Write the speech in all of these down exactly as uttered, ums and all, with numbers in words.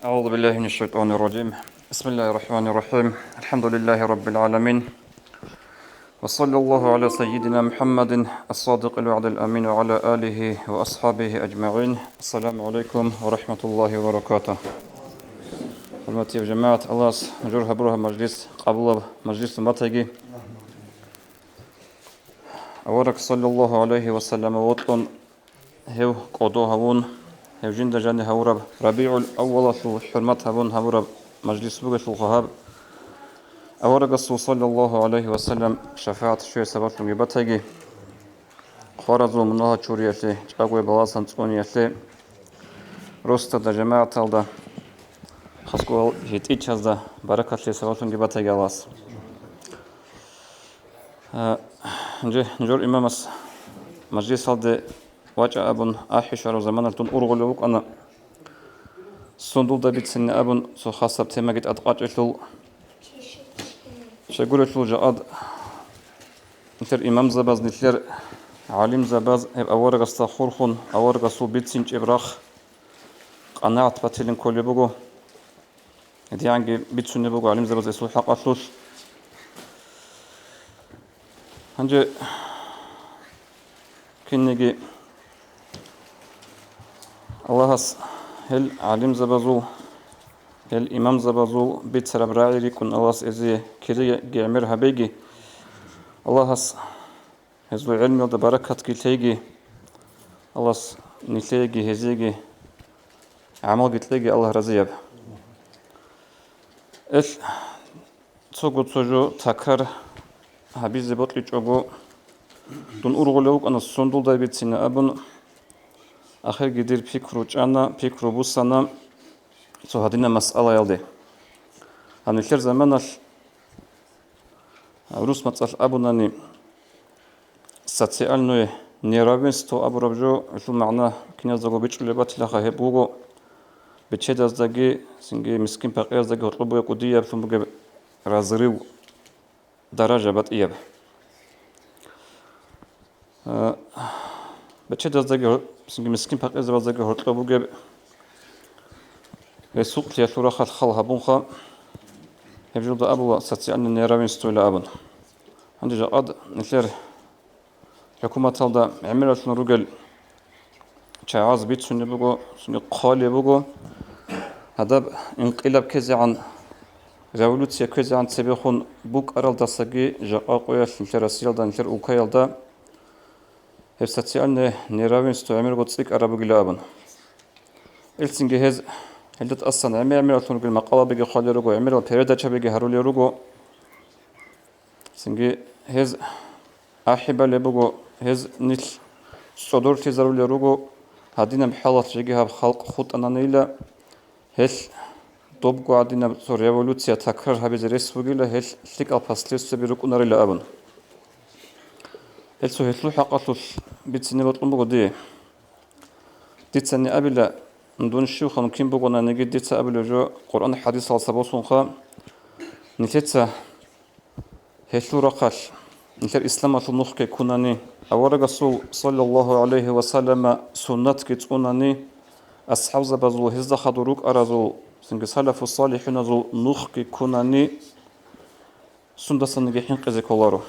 أعوذ بالله من الشيطان الرجيم. بسم الله الرحمن الرحيم. الحمد لله رب العالمين. وصلى الله على سيدنا محمد الصادق الوعد الأمين وعلى آله وأصحابه أجمعين. السلام عليكم ورحمة الله وبركاته. ХӀурматияв жамагӀат, Аллагьас нужер гьабураб мажлис къабулаб мажлислъун батаги. Авараг саллаллагьу гӀалайгьи ва саллама вокьун, гьев кӀодо гьавун, гьев жинда жаниб гьавураб РабигӀул аввалалъул хӀурмат гьабун гьабураб мажлис бугелъулха гьаб. Аварагасул саллаллагьу гӀалайгьи ва саллам шафагӀат щвей сабаблъунги батаги, хваразул мунагьал чуриялъе, чӀагояб баласан цӀуниялъе, росдада, жамагӀаталда, хасго гьитӀинчазда баракатлъи сабаблъунги батаги Аллагьас. Гьанже нужер имамас мажлисалде вачӀа абун ахӀи щвараб заманалъ дун ургъулев вукӀана. Сундулда бицине абун цо хасаб темаги тӀадкъачӀелъул, щайгурелъул жакъад нилъер имамзабаз, нилъер гӀалимзабаз гьеб аварагасда хурхун, аварагасул бицинчӀеб рахъ къанагӀат батилин кколеб буго. ДигӀанги бицунеб буго гӀалимзабаз гьесул хӀакъалъулъ. Гьанже кинниги Аллагьас гьел гӀалимзабазул, гьел имамзабазул бицараб рагӀи рикӀкӀун Аллагьас гьезие кириги гӀемер гьабеги, Аллагьас гьезул гӀелмиялда баракатги лъейги, Аллагьас нилъееги гьезиеги гӀамалги кьеги, Аллагь разияб. Эл цого цо жо такрар гьабизе бокьичӀого, дун ургъулев вукӀана сундулдай бицине абун, ахирги дир пикру чӀана, пикру бусана цо гьадинаб масъалаялде. Гьанилъер заманалъ, рус мацӀалъ абунани, социальное неравенство абураб жо, гьелъул магӀна киназдаго бичӀчӀулеб батилаха, гьеб буго бечедаздаги, цинги мискин-пакъираздаги гьоркьоб бугеб кӀудияблъун бугеб разрыв, даража батӀияб. Э, бечедаздаги гьор-, цинги мискин-пакъираздаги гьоркьоб бугеб ресурслъиялъул рахъалъ хал гьабунха, гьеб жолда абула социальное неравенствойила абун. Гьанже жакъад нилъер ХӀукуматалда гӀемералъун ругел чагӀаз бицунеб буго, цоги хъвалеб буго. Гьадаб инкъилаб ккезегӀан, революция ккезегӀан цебехун букӀаралдасаги жакъа къоялъ нилъер Россиялда, нилъер улкаялда гьеб социальное неравенство гӀемерго цӀикӀкӀараб бугила абун. Илцинги гьез, гьелда тӀасан гӀемер-гӀемералъун ругел макъалабиги хъвалел руго, гӀемерал передачабиги гьарулел руго. Цинги гьез ахӀи балеб буго, гьез нилъ цӀодорлъизарулел руго, гьадинаб хӀалалъ жеги гьаб халкъ хутӀананила, гьелъ добго гьадинаб цо революция такрар гьабизе рес бугила, гьелъ лъикӀал последствияби рукӀунарила абун. Гьел цо гьелъул хӀакъалъулъ бицине бокьун буго дие. Дицани абила, дун щивха, кин бугонаниги, дица абулеб жо Къуръан-хӀадисалдаса босунха, нилъеца гьелъул рахъалъ, нилъер исламалъул нухги ккунани, аварагасул, саллаллагьу гӀалайгьи ва саллама, суннатги цӀунани, асхӀабзабазул, гьезда хадур рукӀаразул, цинги салафу-салихӀуназул нухги ккунани, сундасаниги хӀинкъизе кколаро.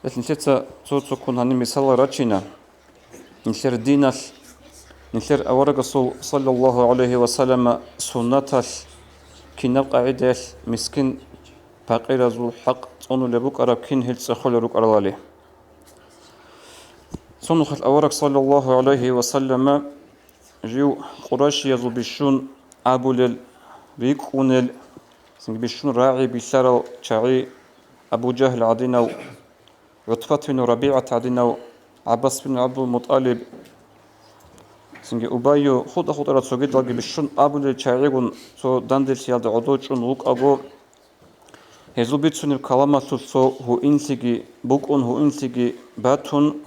Гьелъ нилъеца цо-цоккун гьаниб мисалал рачина. Нилъер диналъ, нилъер аварагасул, саллаллагьу гӀалайгьи ва саллама, суннаталъ кинаб къагӀидаялъ мискин-пакъиразул хӀакъ цӀунулеб букӀараб кин гьел цӀехолел рукӀаралали. Цо нухалъ авараг, саллаллагьу гӀалайгьи ва саллама, жив къурайшиязул бищун абулел, рикӀкӀунел, цинги бищун рагӀи билълъарал чагӀи Абу Жагьл гӀадинав, ГӀутбат бин РабигӀат гӀадинав, ГӀаббас бин ГӀабдул-МутӀалиб, цинги Убайю, хутӀа-хутӀарал цогидалги бищун абулел чагӀигун цо данделъиялда гӀодов чӀун вукӀаго, гьезул бицунеб каламалъулъ цо гьуинлъиги букӀун, гьуинлъиги батун,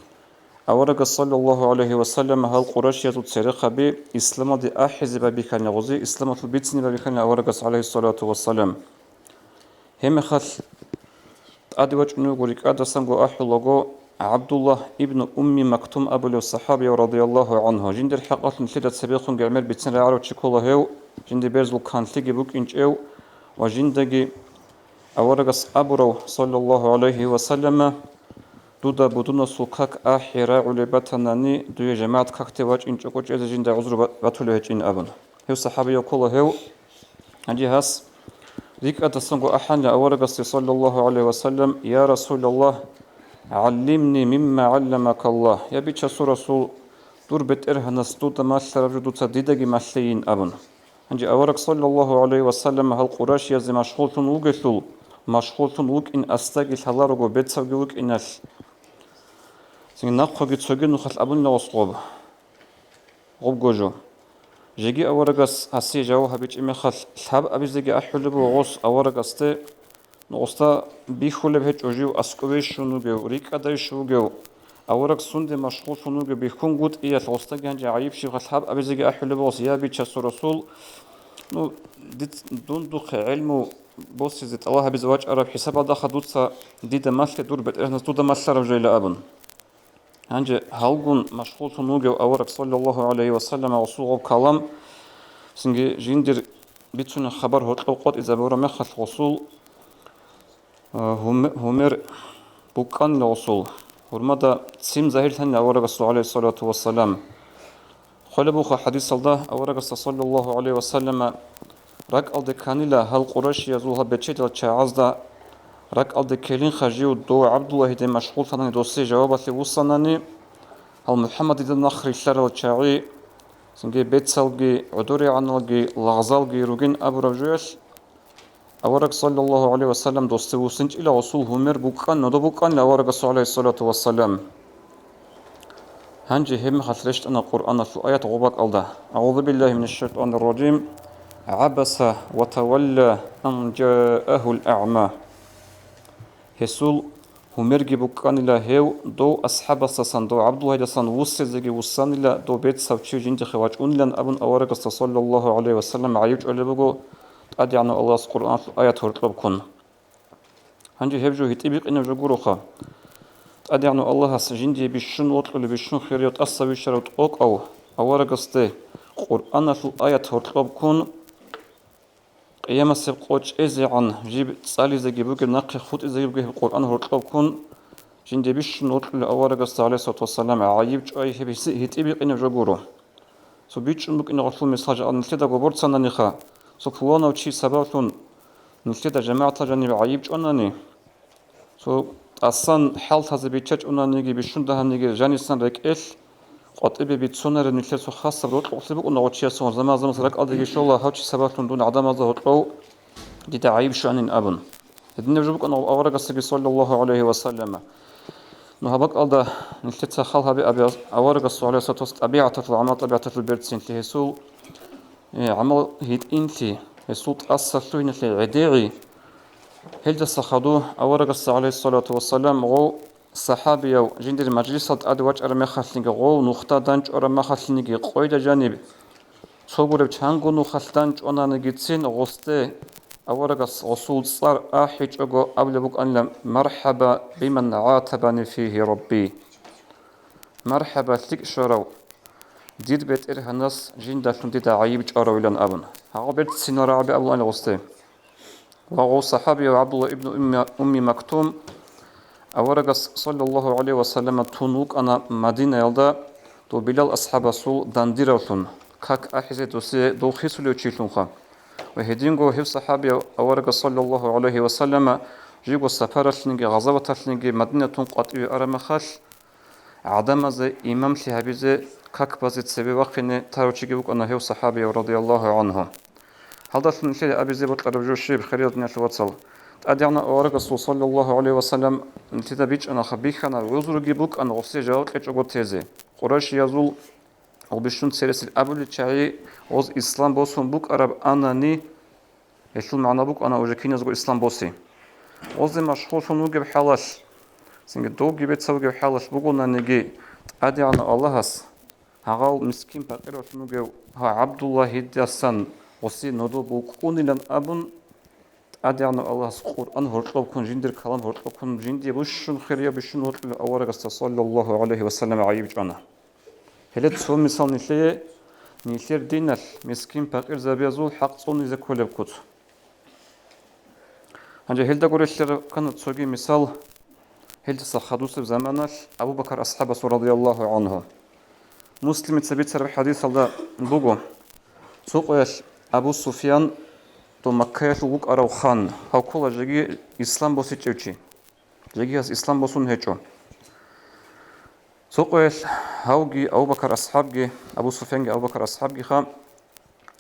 аварагас, саллаллагьу гӀалайгьи ва саллам, гьал къурайшиязул церехъаби исламалде ахӀизе байбихьана гъози, исламалъул бицине байбихьана аварагас, гӀалайгьиссалату вассалам. Гьеб мехалъ тӀаде вачӀунев вуго, рикӀкӀадасанго ахӀулаго, ГӀабдуллагь ибну Умми Мактум абулев сахӀабияв, радияллагьу гӀангьу, жиндир хӀакъалъулъ нилъеда цебехун гӀемер бицин рагӀарав чи ккола гьев, жинде берзул канлъиги букӀинчӀев ва жиндаги аварагас абурав, саллаллагьу гӀалайгьи ва саллама, дуда будунасул как ахӀи рагӀулеб батанани, дуе жамагӀат какде вачӀинчӀого чӀезе жинда гӀузру ба-, батулев гьечӀин абун. Гьев сахӀабияв ккола гьев. Гьанже гьас рикӀкӀадасанго ахӀанила аварагасде, саллаллагьу гӀалайгьи ва саллам: «Я Расулаллагь, гӀаллимни мимма гӀалламакаллагь». Я Бичасул Расул, дур БетӀергьанас дуда малъараб жо дуца дидаги малъейин абун. Гьанже авараг, саллаллагьу гӀалайгьи ва саллам, гьал къурайшиязе машгъуллъун вугелъул, машгъуллъун вукӀин асдаги лъаларого бецавги вукӀиналъ, цинги нахъоги цоги нухалъ абунила гъос гъоб. Гъобго жо. Жеги аварагас гьасие жаваб гьабичӀеб мехалъ, лъаб абизеги ахӀулеб буго гъос аварагасде, ну, гъосда бихьулеб гьечӀо жив аскӀовейищ вугев, рикӀкӀадайищ вугев, авараг сунде машгъуллъун вугев бихьунгутӀиялъ, гъосдаги гьанже гӀайиб щибха лъаб абизеги ахӀулеб буго гъос: «Я Бичасул Расул, ну, диц-, дун духъе гӀелму босизе, тӀалаб гьабизе вачӀараб хӀисабалдаха дуца дида малъе дур БетӀергьанас дуда малъараб жойила», – абун. Гьанже гьалгун машгъуллъун вугев авараг, саллаллагьу гӀалайгьи ва саллам, гъосул гъоб калам, цинги жиндир бицунеб хабар гьоркьоб къотӀизабураб мехалъ гъосул, а, гьуме-, гьумер букӀанила гъосул, гьурмада ццин загьирлъанила аварагасул, гӀалайгьиссалату вассалам. Хъвалеб буго хадисалда аварагасда, саллаллагьу гӀалайгьи ва саллама, ракӀалде кканила гьал къурайшиязул гьаб бечедал чагӀазда, ракӀалде ккелинха жив дов ГӀабдуллагьиде машгъуллъанани, досие жавабалъе вуссанани, гьал МухӀаммадида нахъ рилълъарал чагӀи, цинги бецалги, гӀодорегӀаналги, лагъзалги ругин абураб жоялъ, авараг, саллаллагьу гӀалайгьи ва саллам, досде вуссинчӀила гъосул гьумер букӀан, нодо букӀанила аварагасул, гӀалайгьиссалату вассалам. Гьанже гьеб мехалъ рещтӀана Къуръаналъул аят гъоб бакӀалда: «АгӀузу биллагьи минаш шайтӀанир ражим. ГӀабаса ва тавалла ан жаагьул агӀма». Гьесул гьумерги букӀанила гьев, дов асхӀабасдасан, дов ГӀабдуллагьидасан вуссезеги вуссанила, дов бецав чи жиндихъе вачӀунилан абун аварагасда, саллаллагьу гӀалайгьи ва саллам, гӀайиб чӀвалеб буго ТӀадегӀанав Аллагьас Къуръаналъул аят гьоркьоб ккун. Гьанже гьеб жо гьитӀинаб жо гуроха. ТӀадегӀанав Аллагьас жиндие бищун вокьулев, бищун хирияв, тӀаса вищарав тӀокӀав аварагасде Къуръаналъул аят гьоркьоб ккун, Къиямасеб къо чӀезегӀан жиб цӀализеги бугеб, нахъе хутӀизеги бугеб гьеб Къуръан гьоркьоб ккун, жинде бищун вокьулев аварагасда, гӀалайгьиссалату вассалам, гӀайиб чӀвай гьеб гьитӀинаб жо гуро. Цо бичӀчӀун букӀине гъолъул мисал жакъа нилъедаго борцананиха, цо пуланав чи сабаблъун нилъеда жамагӀатал жаниб гӀайиб чӀванани, цо тӀасан хӀалтазе биччачӀунаниги, бищун дагьаниги, жанисан рекӀелъ къватӀибе бицунареб нилъер цо хасаб рокьукълъи букӀуна гъов чиясул, заман-заманалъ ракӀалдеги щола, гьав чи сабаблъун дун гӀадамазда гьоркьов дида гӀайиб щванин абун. Гьединаб жо букӀана аварагасдаги, саллаллагьу гӀалайгьи ва саллама. Ну, гьаб бакӀалда нилъеца хал гьабе аб-, аварагасул, гӀалайгьиссалату вассалам, тӀабигӀаталъул, гӀамал-тӀабигӀаталъул берцинлъи, гьесул, э, гӀамал гьитӀинлъи, гьесул тӀаса лъугьиналъе гӀедегӀи. Гьелдаса хадув аварагасда, гӀалайгьиссалату вассалам, гъов сахӀабияв жиндир мажлисалда тӀаде вачӀараб мехалъниги, гъов нухда данчӀвараб мехалъниги, къойда жаниб цо гуреб чанго нухалъ данчӀвананигицин гъосде аварагас гъосул цӀар ахӀичӀого абулеб букӀанила: «Мархьаба биман гӀатабани фигьи Рабби». «МархӀаба, лъикӀ щварав, дир БетӀергьанас жиндалъун дида гӀайиб чӀваравилан», – абун. Гьагъо берцинал рагӀаби абулаанила гъосде. Ва гъов сахӀабияв ГӀабдулла ибну Умми-, Умми Мактум аварагас, саллаллагьу гӀалайгьи ва саллама, тун вукӀана Мадинаялда дов Билал асхӀабасул дандиравлъун, как ахӀизе досие дов хисулев чилъунха. Ва гьединго гьев сахӀабияв аварагас, саллаллагьу гӀалайгьи ва саллама, живго сапаралъниги гъазаваталъниги Мадинатун къватӀиве араб мехалъ, гӀадамазе имамлъи гьабизе, как базе цебе вахъине тарав чиги вукӀана гьев сахӀабияв, радияллагьу гӀангьу. Гьалдалъун нилъее абизе бокьараб жо щиб, хириял диналъул вацал? ТӀадегӀанав аварагасул, саллаллагьу гӀалайгьи ва саллам, нилъеда бичӀчӀанаха, бихьана, гӀузруги букӀана гъосие жаваб кьечӀого тезе. Къурайшиязул гъоб бищун цересел абулел чагӀи гъоз ислам босун букӀараб анани, гьелъул магӀна букӀана уже киназго ислам боси. Гъозде машгъуллъун вугеб хӀалалъ, цинги довги бецав вугеб хӀалалъ бугонаниги, ТӀадегӀанав Аллагьас гьагъал мискин-пакъиравлъун вугев гьав ГӀабдуллагьидасан гъосие нодо букӀунилан абун, ТӀадегӀанав Аллагьас Къуръан гьоркьоб ккун, жиндир калам гьоркьоб ккун, жиндие бищун хирияв, бищун вокьулев аварагасда, саллаллагьу гӀалайгьи ва саллам, гӀайиб чӀвана. Гьеле цо мисал нилъее, нилъер диналъ мискин-пакъирзабиязул хӀакъ цӀунизе кколеб куц. Гьанже гьелда гурелъе раккана цоги мисал, гьелдаса хадусеб заманалъ Абу Бакар асхӀабасул радияллагьу гӀангьу. Муслимица бицараб хӀадисалда буго, цо къоялъ Абу Суфьян дов Маккаялъул вукӀарав хан, гьав ккола жеги ислам босичӀев чи, жеги гьас ислам босун гьечӀо. Цо къоялъ гьавги Абу Бакар асхӀабги, Абу Суфьянги Абу Бакар асхӀабгиха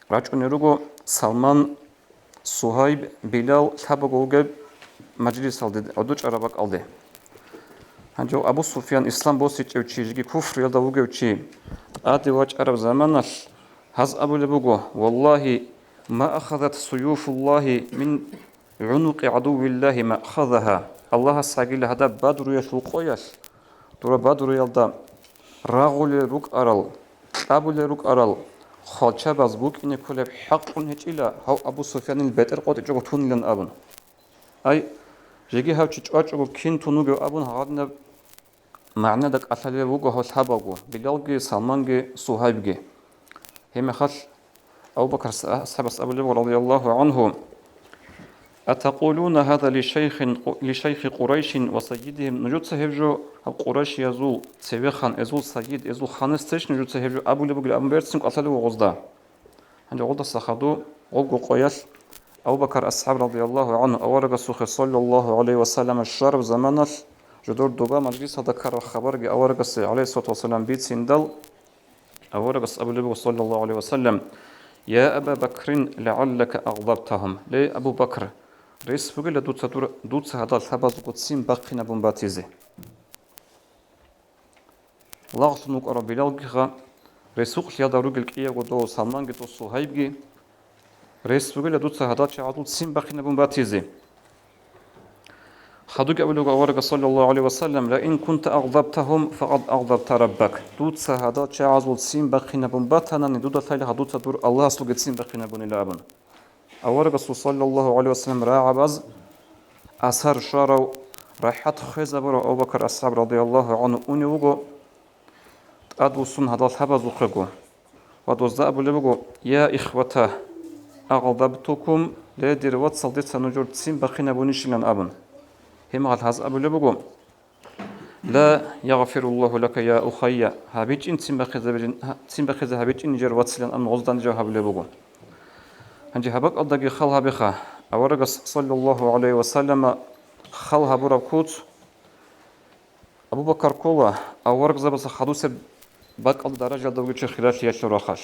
рачӀунел руго Салман, Сугьайб, Билал лъабаго вугеб мажлисалде, гӀодор чӀараб бакӀалде. Гьанже Абу Суфьян, ислам босичӀев чи, жеги куфруялда вугев чи, тӀаде вачӀараб заманалъ гьаз абулеб буго: «Валлагьи, ма ахазат суюфуллагьи мин гӀунукъи гӀадувиллагьи маъхазагьа». Аллагьас гьагила гьадаб Бадруялъул къоялъ, дора Бадруялда рагъулел рукӀарал, кьабулел рукӀарал хвалчабаз букӀине кколеб хӀакълъун гьечӀила, гьав Абу Суфьянил бетӀер къотӀичӀого тунилан абун. Ай, жеги гьав чи чӀвачӀого кин тун вугев абун гьагъадинаб магӀнада кӀалъалев вуго гьав лъабаго, Билалги, Салманги, Сугьайбги. Гьеб мехалъ Абу Бакр асхӀабас абулеб, радияллагьу гӀангьу: «Атакъулуна гьаза ли шайхин, ли шайхи Къурайшин ва сайидигьим?» Нужеца гьеб жо гьаб къурайшиязул цевехан, эзул сайид, эзул ханасдеш нужеца гьеб жо абулеб бугел абун берцин кӀалъалев вуго гъозда. Гьанже гъолдаса хадув гъобго къоялъ Абу Бакар асхӀаб, радияллагьу гӀангьу, аварагасухъе, саллаллагьу гӀалайгьи ва саллам, щвараб заманалъ, жодор доба мажлисалда ккараб хабарги аварагасе, гӀалайгьиссалату вассалам, бициндал, аварагас абулеб буго, саллаллагьу гӀалайгьи ва саллам: «Я Аба Бакрин, лагӀаллака агъдабтагьум». Ле, Абу Бакр, рес бугила дуца дур-, дуца гьадал лъабазулго ццин бахъинабун батизе. Лагълъун вукӀарав Билалгиха, ресукълъиялда ругел кӀиявго дов Салманги дов Сугьайбги, рес бугила дуца гьадал чагӀазул ццин бахъинабун батизе. Хадуги абулеб аварагас, саллаллагьу гӀалайгьи ва саллам: «Ла ин кунта агъдабтагьум, факъад агъдабта раббак». Дуца гьадал чагӀазул ццин бахъинабун батанани, дуда лъайлаха дуца дур Аллагьасулги ццин бахъинабунила абун. Аварагасул, саллаллагьу гӀалайгьи ва саллам, рагӀабаз асар щварав, рахӀат хвезабурав Абу Бакр асхӀаб, радияллагьу гӀангьу, унев вуго тӀадвуссун гьадал лъабазухъего ва дозда абулеб буго: «Я ихвата, агъдабтукум, ле, дир вацал, дица нужер ццин бахъинабунищилан», – абун. Гьеб мехалъ гьаз абулеб буго: «Ла ягъфируллагьу лака, я ухайя, гьабичӀин ццин бахъизабилин-, ццин бахъизе гьабичӀин нижер вацилан», – абун гъозда нижер гьабулеб буго. Гьанже гьаб бакӀалдаги хал гьабеха, аварагас, саллаллагьу гӀалайгьи ва саллама, хал гьабураб куц. Абу Бакар ккола аварагзабазда хадусеб бакӀалда даражалда вугев чи хиралъиялъул рахъалъ.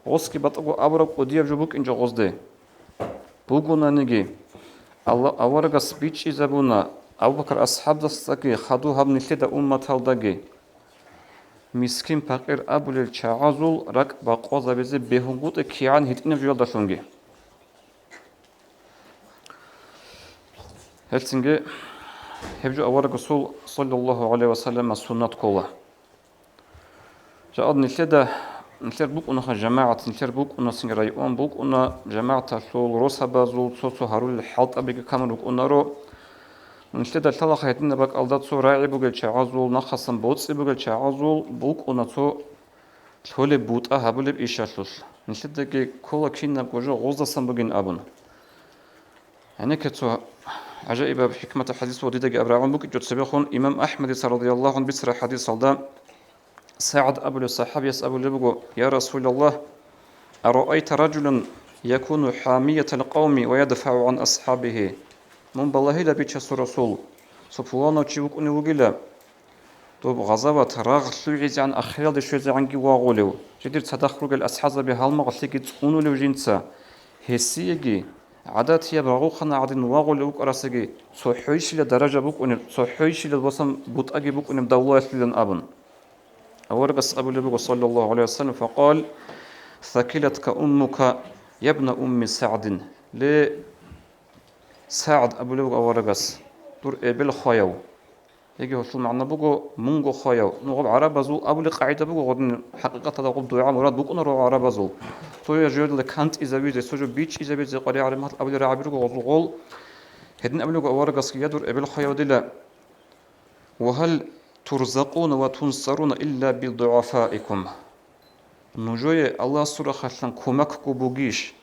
Гъосги батӀаго абураб кӀудияб жо букӀинчӀо гъозде. Бугонаниги, Алла-, аварагас бичӀчӀизабуна Абу Бакр асхӀабасдаги хадув гьаб нилъеда умматалдаги мискин-пакъир абулел чагӀазул ракӀ бакъвазабизе бегьунгутӀи кигӀан гьитӀинаб жоялдалъунги. Гьелцинги гьеб жо аварагасул, саллаллагьу гӀалайгьи ва саллама, суннат ккола. Жакъа нилъеда, нилъер букӀунаха жамагӀат, нилъер букӀуна цинги район, букӀуна жамагӀаталъул росабазул цо-цо гьарулел хӀалтӀабиги камун рукӀунаро. Нилъеда лъалаха гьединаб бакӀалда цо рагӀи бугел чагӀазул, нахъасан боцӀи бугел чагӀазул букӀуна цо лъолеб бутӀа гьабулеб ишалъулъ. Нилъедаги ккола кинабго жо гъоздасан бугин абун. ГӀенекке цо гӀажаибаб хӀикматаб хӀадис ва дидаги аб рагӀун букӀичӀо цебехун имам АхӀмадица радияллагьу гӀангьу бицараб хӀадисалда СагӀд абулев сахӀабияс абулеб буго: «Я Расулаллагь, араайта ражулан якуну хӀамиятал къавми ва ядфагӀу гӀан асхӀабигьи?» Мун балагьила, Бичасул Расул, цо пуланав чи вукӀунев вугила, доб гъазават, рагъ лъугӀизегӀан ахиралде щвезегӀанги вагъулев, жидер цадахъ ругел асхӀазаби гьалмагълъиги цӀунулев жинца, гьесиеги гӀадатияб рагъухъана гӀадин вагъулев вукӀарасаги цохӀойщила даража букӀунеб, цохӀойщила басан бутӀаги букӀунеб давлаялъилан абун. Аварагас абулеб буго, саллаллагьу гӀалайгьи ва саллам, факъал: «Сакилатка уммука, ябна умми СагӀдин». Ле, СагӀд, абулеб буго аварагас, дур эбел хваяв. Яги гьелъул магӀна буго, мунго хваяв. Ну, гъаб гӀарабазул абулеб къагӀида буго, гъодин хӀакъикъаталда гъаб дугӀа-мурад букӀунаро гӀарабазул. Цо я жоялда кантӀизавизе, цо жо бичӀчӀизавизе къваригӀараб мехалъ абулеб рагӀаби руго гъозул гъол. Гьедин абулеб буго аварагасги: «Я дур эбел хваяв дила, ва гьал турзакъуна ва тунсаруна илла бидугӀафаикум». Нужее Аллагьасул рахъалъан кумекго бугищ?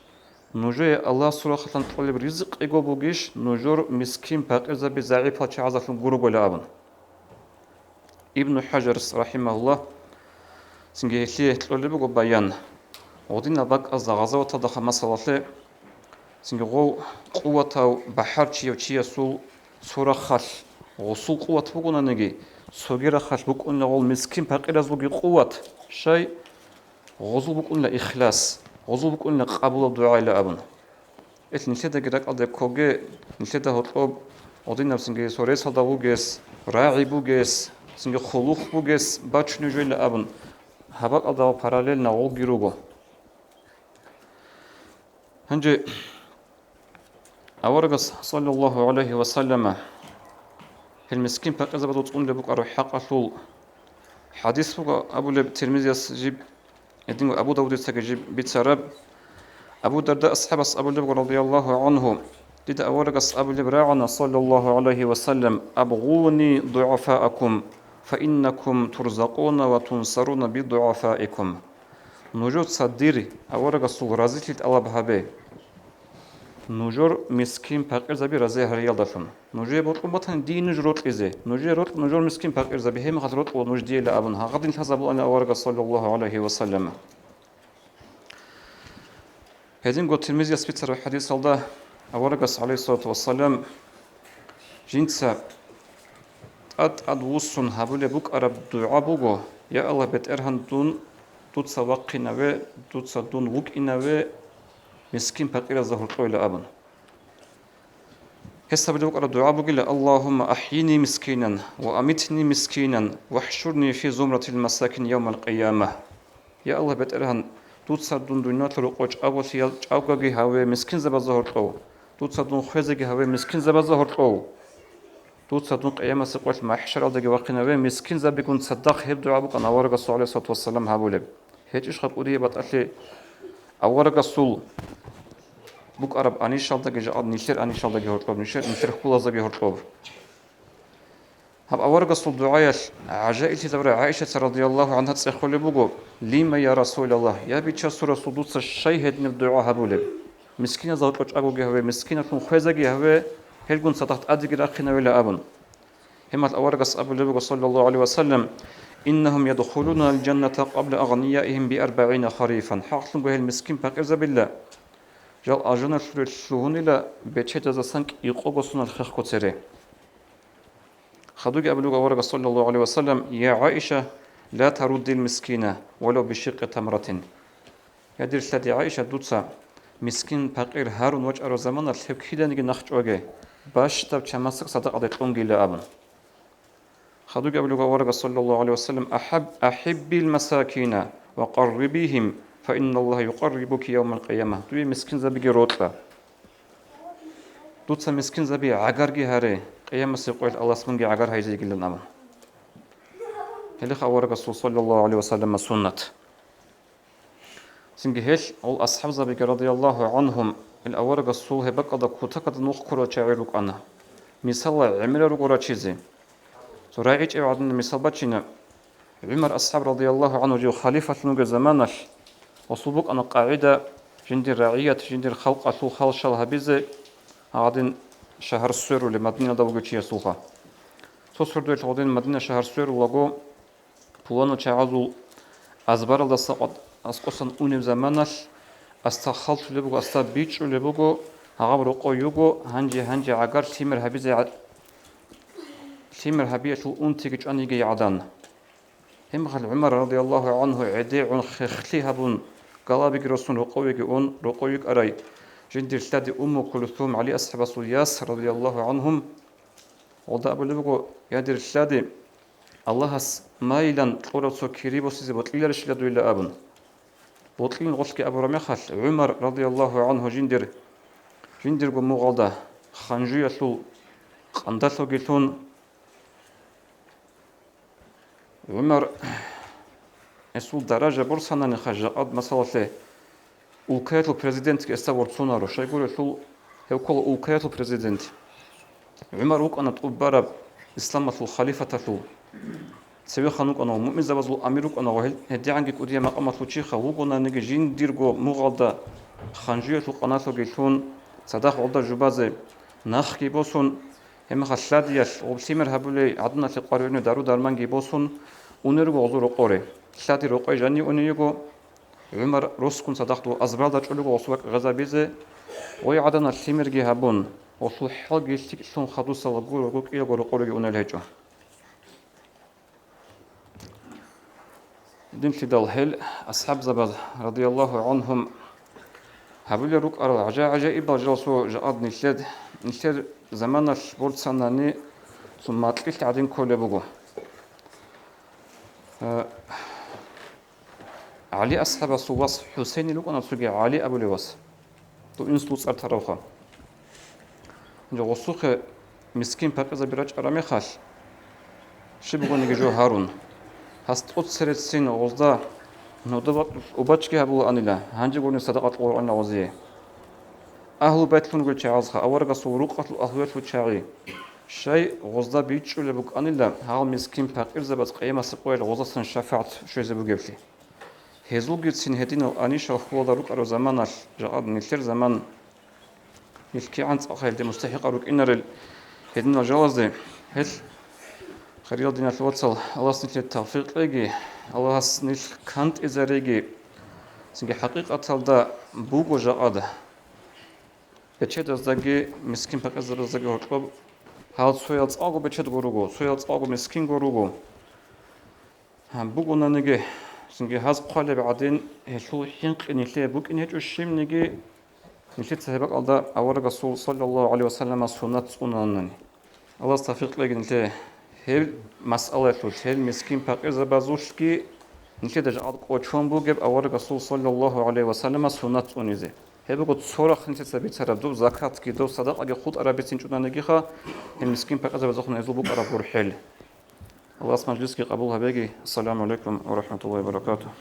Нужее Аллагьасул рахъалъан кьолеб ризкъиго бугищ нужер мискин-пакъирзаби загӀипал чагӀазалъун гурогойилан абун? Ибну ХӀажарас, рахӀимагьуллагь, цинги гьелъие кьолеб буго баян. Гъодинаб бакӀазда гъазаваталда хаб масалалъе, цинги гъов къуватав бахӀарчияв чиясул цо рахъалъ гъосул къуват бугонаниги, цоги рахъалъ букӀунила гъол мискин-пакъиразулги къуват, щай? Гъозул букӀунила ихлас, гъозул букӀунила къабулаб дугӀайилан абун. Ил нилъедаги ракӀалде ккоге, нилъеда гьоркьоб гъодинаб цинги цо ресалда вугес, рагӀи бугес, цинги хъулухъ бугес бачунеб жойилан абун, гьаб бакӀалда параллельно гъолги руго. Гьанже аварагас, саллаллагьу гӀалайгьи ва саллама, гьел мискин-пакъирзабазул цӀунулеб букӀараб хӀакъалъул хӀадис буго абулеб Тирмизияс жиб, гьединго Абу Давудицаги жиб бицараб. Абу Дарда асхӀабас абулеб буго, радияллагьу гӀангьу, дида аварагас абулеб рагӀана, саллаллагьу гӀалайгьи ва саллам: «Абгъуни дугӀафаакум, фаиннакум турзакъуна ва тунсаруна бидугӀафаикум». Нужеца дир аварагасул разилъи тӀалаб гьабе. Нужер мискин-пакъирзаби рази гьариялдалъун. Нужее бокьун батани дие нуж рокьизе. Нужее рокь нужер мискин-пакъирзаби, гьеб мехалъ рокьула нуж диела абун, гьагъадин лъазабулаан аварагас, саллаллагьу гӀалайгьи ва саллама. Гьединго Тирмизияс бицараб хӀадисалда аварагас, гӀалайгьиссалату вассалам, жинца тӀад-тӀад вуссун гьабулеб букӀараб дугӀа буго: «Я Аллагь, БетӀергьан, дун, дуца вахъинаве, дуца дун вукӀинаве мискин-пакъиразда гьоркьойилан», – абун. Гьес гьабулеб букӀараб дугӀа бугила: «Аллагьумма ахӀйини мискинан ва амитни мискинан вахӀшурни фи зумратил масакин явмал къияма». Я Аллагь, БетӀергьан, дуца дун дуниялалъул рокъов чӀаголъиялда чӀаголъиги гьаве мискинзабазда гьоркьов, дуца дун хвезеги гьаве мискинзабазда гьоркьов, дуца дун къиямасеб къоялъ махӀшаралдаги вахъинаве мискинзабигун цадахъ. Гьеб дугӀа букӀана аварагасул, гӀалайгьиссалату вассалам, гьабулеб. ГьечӀищха кӀудияб батӀалъи аварагасул букӀараб анищалдаги, жакъа нилъер анищалдаги гьоркьоб, нилъер, нилъер хьулаздаги гьоркьоб. Гьаб аварагасул дугӀаялъ гӀажаиблъидал рагӀи ГӀайшаца, радияллагьу гӀангьа, цӀехолеб буго: «Лима, я Расулаллагь, я Бичасул Расул, дуца щай гьединаб дугӀа гьабулеб? Мискиназда гьоркьов чӀаголъиги гьаве, мискиналъун хвезеги гьаве, гьелгун цадахъ тӀадеги рахъинавила», – абун. Гьеб мехалъ аварагас абулеб буго, саллаллагьу гӀалайгьи ва саллам: «Иннагьум ядхулунал жанната къабла агънияигьим би арбагӀина харифан». ХӀакълъунго гьел мискин-пакъирзабила жал алжаналъуре лъугьунила бечедазасан кӀикъого сонал хехго цере. Хадубги абулеб буго аварагас, саллаллагьу гӀалайгьи ва саллам: «Я ГӀайша, ла таруддил мискина валав бишикъи тамратин». Я дир лъади ГӀайша, дуца мискин-пакъир гьарун вачӀараб заманалъ гьев киданиги нахъчӀваге, бащдаб чамасдак садакъаде кьунгила абун. Хадубги абулеб буго аварагас, саллаллагьу гӀалайгьи ва саллам: «АхӀаб-, ахӀиббил масакина ва къаррибигьим, фа инналлагьа юкъаррибуки явмал къияма». Дуе мискинзабиги рокьа. Дуца мискинзаби гӀагарги гьаре, къиямасеб къоялъ Аллагьас мунги гӀагар гьайзе йигилан абун. Гьелихъ аварагасул, саллаллагьу гӀалайгьи ва саллама, суннат. Цинги гьел, гьел асхӀабзабиги, радияллагьу гӀангьум, ил аварагасул гьеб бакӀалда кутакалда нух ккурал чагӀи рукӀана. Мисалла, гӀемерал руго рачизе. Цо рагӀичӀеб гӀадин мисал бачина. ГӀумар асхӀаб, радияллагьу гӀангьу, жив халифалъун вугеб заманалъ, гъосул букӀана къагӀида жиндир рагӀият, жиндир халкъалъул хал-шал гьабизе гьадин шагьар сверулеб Мадиналда вугев чиясулха. Цо сордоялъ гъодин Мадина шагьар сверулаго, пуланал чагӀазул азбаралдаса къватӀ аскӀосан унеб заманалъ, аста халтулеб буго, аста бичӀчӀулеб буго, гьагъаб рокъой йиго, гьанже-гьанже гӀагар лъимер гьабизе гӀа-, лъимер гьабиялъул унтиги чӀван йигей гӀадан. Гьебмехалъ ГӀумар, радияллагьу гӀангьу, гӀедегӀун хехлъи гьабун, галабиги росун, рокъовеги ун, рокъой йикӀарай жиндир лъади Умму Кулсум, ГӀали асхӀабасул яс, радияллагьу гӀангьум, гъолда абулеб буго: «Я дир лъади, Аллагьас майилан кьурав цо кири босизе бокьиларищила дуйла?» – абун. Бокьилин гъолъги абураб мехалъ, ГӀумар, радияллагьу гӀангьу, жиндир, жиндирго мугъалда ханжуялъул къандалъуги лъун, ГӀумар, гьесул даража борцананиха жакъад масалалъе, улкаялъул президентги гьесда ворцунаро, щайгурелъул гьев ккола улкаялъул президент. ГӀумар вукӀана тӀубараб исламалъул халифаталъул. цевехъан вукӀана ва муъминзабазул амир вукӀана ва гьел-, гьедигӀанги кӀудияб макъамалъул чиха вугонаниги жиндирго мугъалда ханжуялъул къаналъуги лъун цадахъ гӀолда жубазе нахги босун, гьебмехалъ лъадиялъ гъоб лъимер гьабулей гӀаданалъе къваригӀуне дару-дарманги босун унел руго гъозул рокъоре. Лъади рокъой жанив уней йиго, ГӀумар росгун цадахъ дов азбаралда чӀолего гъосул вакӀ гъезабизе, гъой гӀаданалъ лъимерги гьабун, гъосул хӀалги лъикӀлъун хадусала гурого кӀиялго рокъореги унел гьечӀо. Динлъидал гьел асхӀабзабаз, радияллагьу гӀанхум, гьабулел рукӀарал гӀажа-гӀажаибал жалсо жакъад нилъер, нилъер заманалъ борцанани цо макьилъ гӀадин кколеб буго. Э, ГӀали асхӀабасул вас ХӀусейнил рукӀана цоги ГӀали абулев вас. Дов инсул цӀар таравха. Гьанже гъосухъе мискин-пакъирзаби рачӀараб мехалъ, щиб бугониги жо гьарун. Гьас тӀоцерецин гъозда нодаб убачги гьабулаанила, гьанже гурони садакъа кьургӀанила гъозие. Агьлу байтлъун ругел чагӀазха, аварагасул рукъалъул агьлуялъул чагӀи, щай гъозда бичӀчӀулеб букӀанила гьал мискин-пакъирзабаз къиямасеб къоялъ гъоздасан шафагӀат щвезе бугеблъи. Гьезулгицин гьединал анищал хьулалда рукӀараб заманалъ, жакъад нилъер заман, нилъ кигӀан цӀакъ гьелде мустахӀикъал рукӀинарел гьединал жалазде, гьел, хириял диналъул вацал, Аллагьас нилъее тавфикъ кьеги, Аллагьас нилъ кантӀизареги, цинги хӀакъикъаталда буго жакъад бечедаздаги, мискин-пакъирзабаздаги гьоркьоб, гьал цоял цӀакъго бечедго руго, цоял цӀакъго мискинго руго. Гьаб бугонаниги, цинги гьаз хъвалеб гӀадин, гьелъул хӀинкъи нилъее букӀин гьечӀо щибниги, нилъеца гьеб бакӀалда авараг Расул саллаллагьу гӀалайгьи вассаламас суннат цӀунаанани. Аллагьас тавфикъ кьеги нилъее гьеб масъалаялъулъ, гьел мискин-пакъирзабазулъги нилъеда жакъад кӀочон бугеб авараг Расул саллаллагьу гӀалайгьи вассаламас суннат цӀунизе. Гьеб буго цо рахъ нилъеца бицараб, доб закатги, доб садакъаги хутӀараб бицинчӀонанигиха, гьел мискин-пакъирзабазухъун гьезул букӀараб гурхӀел. Аллагьас мажлисги къабул гьабеги. Ассаламу гӀалайкум ва рахӀматуллагьи ва баракатугь.